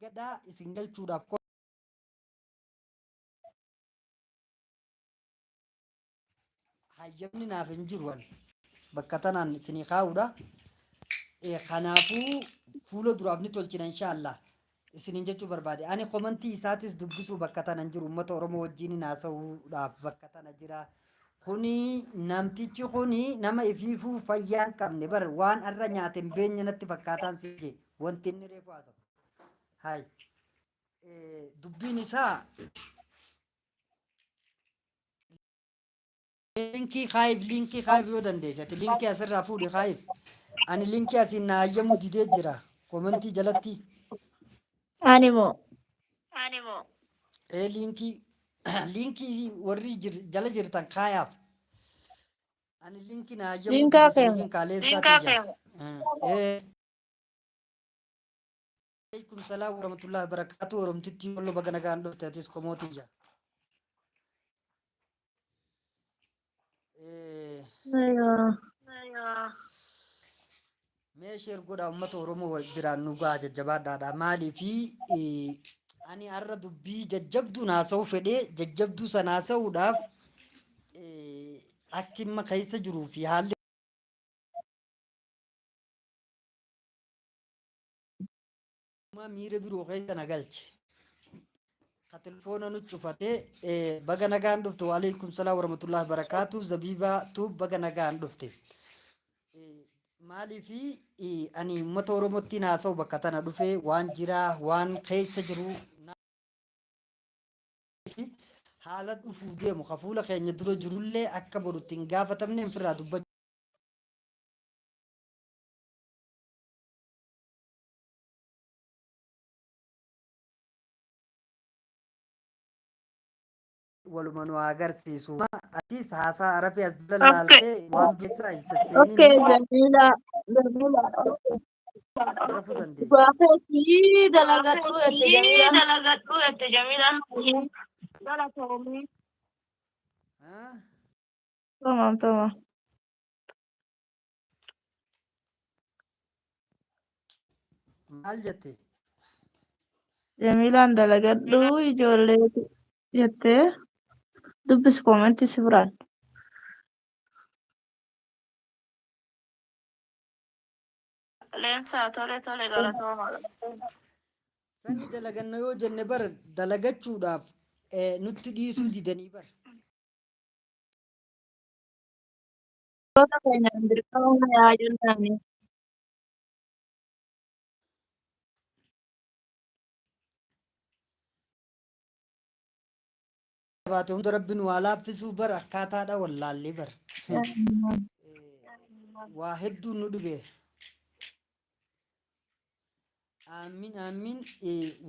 Eeggadhaa isin galchuudhaaf hayyamni naaf hin jiru ani bakka tanaan isinii kaa'uudha. Kanaafuu fuula duraaf ni tolchina inshaallah isiniin jechuu barbaade. Ani komantii isaatis dubbisuu bakka tana hin jiru uummata Oromoo wajjin haasa'uudhaaf bakka tana jira. Kuni namtichi kuni nama ifiifuu fayyaa hin qabne bar waan arra nyaate hin beekne natti fakkaataan si jee wanti inni reefu haasa'u. Hay. Dubbiin isaa liinkii kaayiif liinkii kaayiif yoo dandeesse ati liinkii asirraa fuudhi kaayiif. Ani liinkii asiin na hayyamuu didee jira komentii jalatti. Ani moo. Ee liinkii liinkii warri jala jirtan kaayaaf. Ani liinkii na hayyamuu Liinkaa dide kee isiniifin kaaleessaa tiyya. Ee. Aleykum salaam warahmatullahi wabarakatuh Oromtittii Wallo baga nagaan dhufte atis qomoo tiyya. Mee sheer godhaa uummata Oromoo wal biraan nu gahaa jajjabaadhaadha. Maaliifi ani har'a dubbii jajjabduun haasa'uu fedhee jajjabduu sana haasa'uudhaaf akki amma keessa jiruu fi haalli miira biroo keessa na galche. Ka telefoona nu cufatee baga nagaan dhufte. Waalaikum salaam warahmatullahi wabarakaatu. Zabiibaa tuub baga nagaan dhufte. Maaliifi ani uummata Oromootti haasa'u bakka tana dhufe waan jiraa waan keessa jiru haala dhufuuf deemu ka fuula keenya dura jirullee akka borutti hin gaafatamne ofirraa dubbachuu. Waluma nu haa agarsiisu. Atis haasaa arafii as jala laaltee waan keessaa hin Okay, sesseenini Jamila. Jamila. rafuu dandeessa. Dhugaa keetii dalagadhu jette Jamilaan. Dalagadhu jette Jamilaan. Galatoomii. Ah? Tamam tamam. Maal jette? Jamilaan dalagadhu ijoollee jettee dubbis koomentii si biraan. Leensaa tole tole galatooma. Sani dalaganna yoo jenne bar dalagachuudhaaf nutti dhiisuu didanii bar. Goota keenyaan dirqama yaa jennaani. Baate hunda rabbi nu haa laaffisuu bar akkaataadha wallaallee bar. Waa hedduun nu dhibe. Aamiin aamiin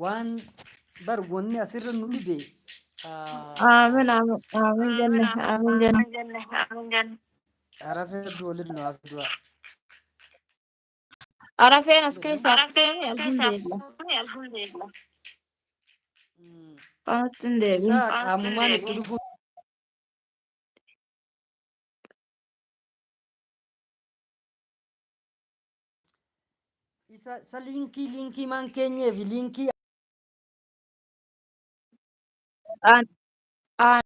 waan bar wanni asirra nu dhibe. Aamin aamin aamin jenne aamin jenne. Arafee rabbi waliin nu haa fidu. Arafeen as keessaa fuutemi alhamdulillah. Kanatti hin deebiin. Isaa qaamumaan itti dhufuu isa isa liinkii liinkii maan keenyee fi liinkii Aan aan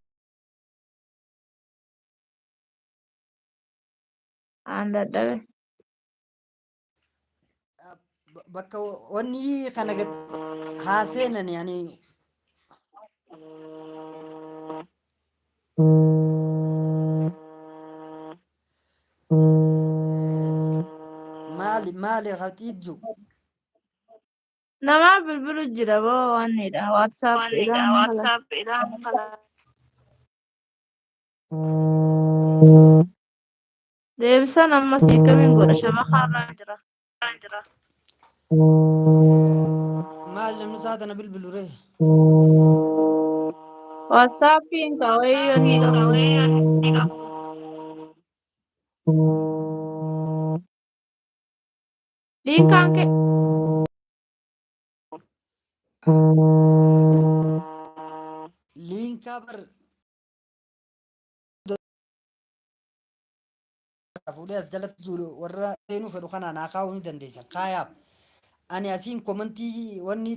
aan dadhabe. Bakka wanni kana gad haa seenani ani maali maali hatiijju Namaa bilbilu jira boo wannidha WhatsApp dha. Deebisaan amma sii kamiin godha shabakaa irra jira. Maal namni isaa tana bilbilu ree? WhatsAppiin kawayyoo ni qabu. Liinkaan kee Liinkaa bar fuudhee as jalatti jiru warra seenuu fedhu kanaa naa kaa'uu ni dandeessan. Kaayaaf. Ani asiin komantii wanni